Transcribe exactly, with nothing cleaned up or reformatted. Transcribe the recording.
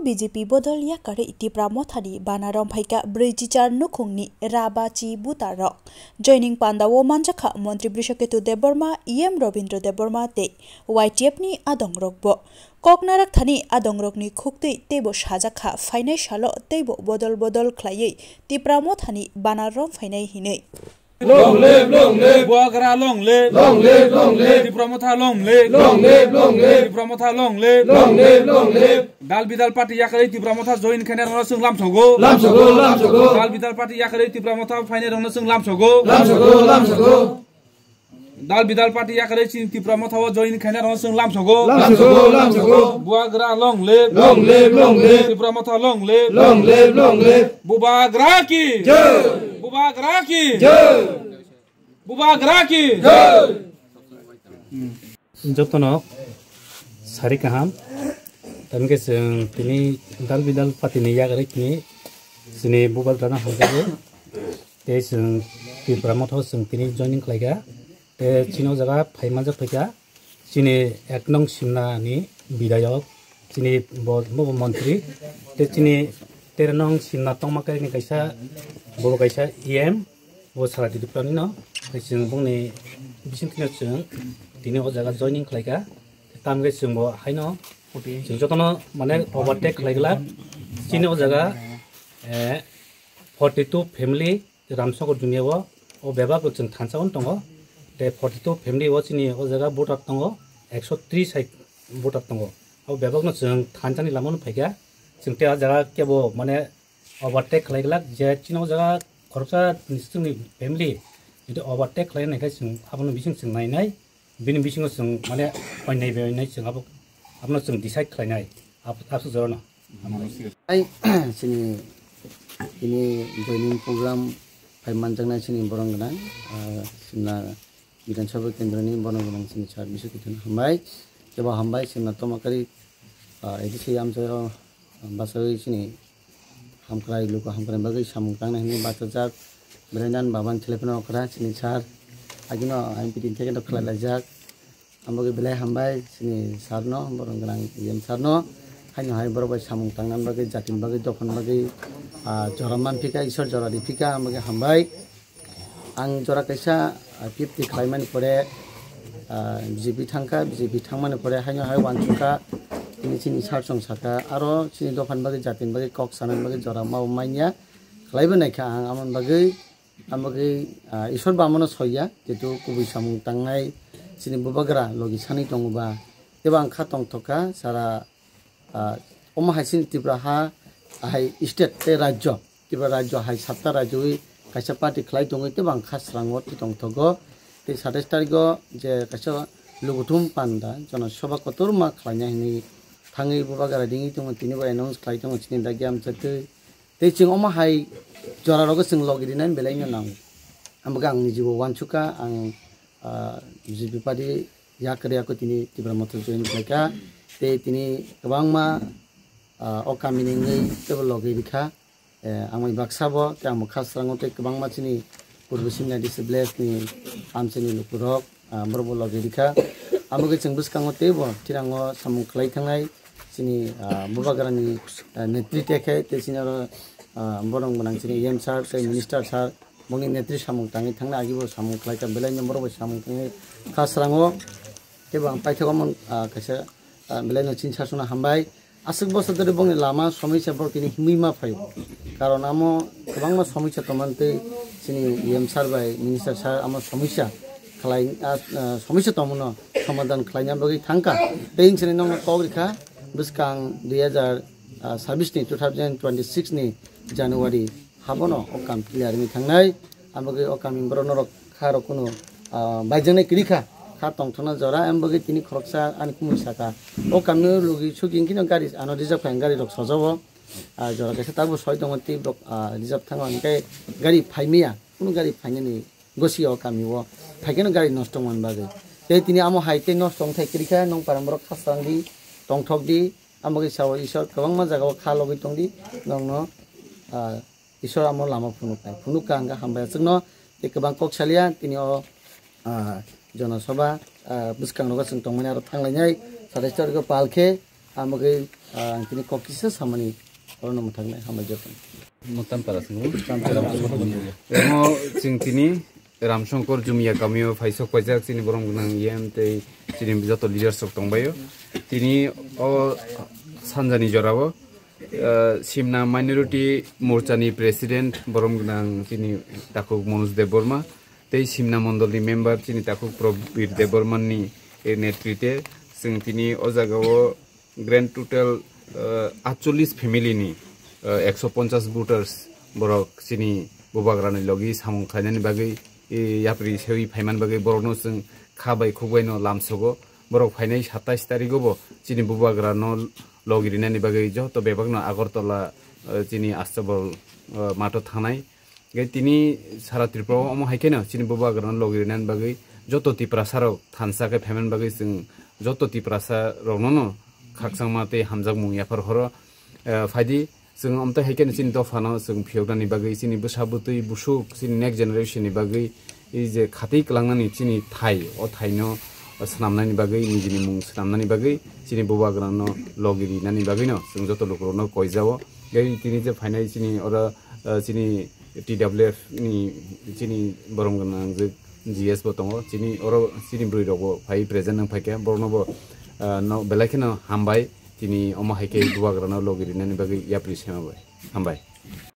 B J P bodol yakarwi Tipra Mothani bana romphaikha brwichi char nukhungni rabachi butarok. Joining pandao manjakha Montri Brishaketu Debbarma, E M Robindra Debbarma tei Y T F ni adongrokbo. Kok narak thani adongrokni khuktwi teibo sajakha phainai salo teibo bodol bodol khlaiwi Tipra Mothani bana romphainai hinwi. Long live, long live. Bubagra long live. Long live, long live. Tipra Motha long live. Long live, long live. Tipra Motha long live. Long live, long live. Dal bidal party yakarwi Tipra Motha join khainai rokno chwng lamsogo. Lamsogo, lamsogo. Dal bidal party yakarwi Tipra Motha phainai rokno chwng lamsogo. Lamsogo, lamsogo. Dal bidal party yakarwi chini Tipra Motha o join khainai rokno chwng lamsogo. Lamsogo, lamsogo. Bubagra long live. Long live, long live. Tipra Motha long live. Long live, long live. Bubagra ki. Jai. Bubagra ki. Jai. Bubagra ki. Jai. Jotono sari kaham. Tamke chwng tini dal bidal party ni yakarwi tini chini Bubagra no hamjago. Tei chwng Tipra Motha o chwng tini joining khlaikha. Tei chini o jaga phai manjak phaikha. Chini ek nong Simna ni bidayok, chini bo, bo, bo montri, tei chini tero nong Simna tongma kari ni kaisa, bo kaisa E M, bo sara Tripura ni no, tei chwng bongni bising tino chwng tini o jaga joining khlaikha, tamkhe chwng bo haino chwng jotono mane overtake khlai glak, chini o jaga, eh, forty two family, Ramsokor dunia o, o bebak chwng thansa on tongo. Tei forty two family o chini o jaga voter tongo, ekso tris hai voter tongo. O bebak no chwng thansa ni lama no phaikha. Chwng tei o jaga kebo mane overtake khlai glak je chini o jaga khoroksa ni chwngni family jodi overtake khlai nai khe chwng abono bising chwng nai nai. Bini bisingo chwng mane oinai bai oinai chwng abo, abono chwng decide khlainai, ab-, absuk jorano. Ai, chini, chini joining program phai manjaknai chini borong gwnang, ah, Simna Bidhan Sabha Kendra ni borong gwnang chini sir Biswakithun hambai, kebo hambai Simna Tomakari, ah, A D C amchaio Bachai chini hamkrai, luku hamkrai bagwi samung tangnai hinwi bachajak. Belai nan baban thelephano okra chini sir. Agino M P T theke no khlai laijak. Ambagwi belai hambai chini sir no, borok gwnang E M sir no. Haino hai borok bai samung tangna bagwi, jatini bagwi, dophani bagwi, ah, jora manphika, Isor jora riphika, ambagwi hambai. Ang jora kaisa, ah, fifty khlaimani pore, ah, B J P thangkha, B J P thangmani pore haino hai uansukha, tini chini sir song sakha, aro chini dophani bagwi, jatini bagwi, kok sanani bagwi jora ma manya khlaibo naikha ang, amoni bagwi, amoni bagwi, ah, Isor bo amono soiya, jehetu kubui samung tangnai chini bubagra logi sanwi tongo ba, tebo ang kha tongthokha, sara, ah, omo hai chini Tripura ha, hai state tei rajyo. Tripura rajyo hai satta rajyoi kaisa party khlai tongwi tei bang kha srango tongthogo. Tei satais tarikgo je kaisa lukuthum panda Jana Sabha kotorma khlaina hinwi thangwi bubagra ringwi tongo, tini bo announce khlai tongo chini dagi amchatwi. Tei chwng omo hai jora rogo chwng logi rinani belai no nango. Amokhe ang nijibo uansukha, ang, ah, B J P party yakarwi ako tini Tipra Motha join khlaikha. Tei tini kwbangma, ah, o kamini wngwi teibo logi rikha. Eh, ang bai baksa bo, tei ang bo kha srango tei kwbangma chini purbo Simna D C village ni amchaini lukurok, ah, borok bo logi rikha. Amo khe chwng bwskango teibo thirango samung khlai thangnai chini, ah, bubagrani, ah, netrite khe tei chini oro, ah, borok gwnang chini E M sir tei minister sir bongni netri samung tangwi thangna agi bo samung khlai kha belai no borok bai samung tangwi kha srango. Teibo ang paithago mon, ah, kaisa, ah, belai no chini sasuna hambai. Aswk bosor dhori bongni lama somisa borok tini himwi ma phaio. Karon amo kwbangma somisa tongmani tei chini E M sir bai minister sir amo somisa khlai, ah, ah, somisa tongmano somadhan khlaina bagwi thangkha. Tei hingsini nokno kok rikha bwskang dui hazar sabis ni, two thousand twenty six ni January habono o kam clear wngwi thangnai. Amo khe o kami borok norok kha rok kunu, ah, baijaknai kwrwi kha, kha tongthokna jora, amo bagwi tini khoroksa ani kumui saka. O kami o logi suki hwnkhe no gari ano reserve kha, gari rok sojao. Ah, jora kaisa tabuk soi tongo tei borok, ah, reserve thango, hwnkhe gari phaimaya, kunu gari phainani gosi o kami o, phaikhe no gari nosto wngmani bagwi. Tei tini amo hai tei nosto wngthai kwrwi kha, nong para borok khasrang di, tongthok di, amo khe sao Isor kwbangma jaga o kha logwi tong di, nokno, ah, Isor amo lama phunuknai. Phunukha hwnkhe hambai aswkno, tei kwbang kok saliya, tini o, ah, Jana Sabha, ah, bwskango chwng tongmani aro thanglainai, satais tarikgo pal khe, Amagwi, ah, ang tini kok kisa samani orono mwthangwi hambai joto. Mutam para swngo. Omo chwng tini Ramsongkor Jumia kamio phaisok paijak chini borom gwnang E M tei chini joto leaders rok tongbaio. Tini o sanjani jorao, ah, Simna Minority Morcha ni President borom gwnang chini takhuk Manoj Debbarma tei Simna Mondol ni member chini takhuk Probir Debbarma ni netrite chwng tini o jagao grand total, ah, atchollis family ni, ah, ekso ponchas voters borok chini bubagrani logi samung khlainani bagwi, eh, yapri sewi phaiman bagwi borokno chwng kha bai khuk baino lamsogo. Borok phainai satais tarigo bo chini bubagrano logi rinani bagwi joto bebakno Agartala, ah, chini Astabol, ah, matho thangnai. Hingke tini sara Tripura o omo hai kheno chini bubagrano logi rinani bagwi joto Tiprasa rok thansa khe phaimani bagwi chwng joto Tiprasa rokno no khakchangma tei hamjakmung yaphar horo. Eh, phaidi chwng omtwi hai kheno chini dophano chwng phiyoknani bagwi chini bwsa bwtwi busuk chini next generation ni bagwi ei je khatwi kwlangnani chini thai o thaino swnamnani bagwi nijini mung swnamnani bagwi chini bubagrano logi rinani bagwino chwng joto lukurokno koijao. Tei tini je phainai chini oro, eh, chini T W F ni chini borom gwnang je G S bo tongo, chini oro chini bwrwi rok bo phai present wng phaikha, borokno bo, ah, no belai kheno hambai, tini omo hai khe bubagrano logi rinani bagwi yapri sema bai. Hambai.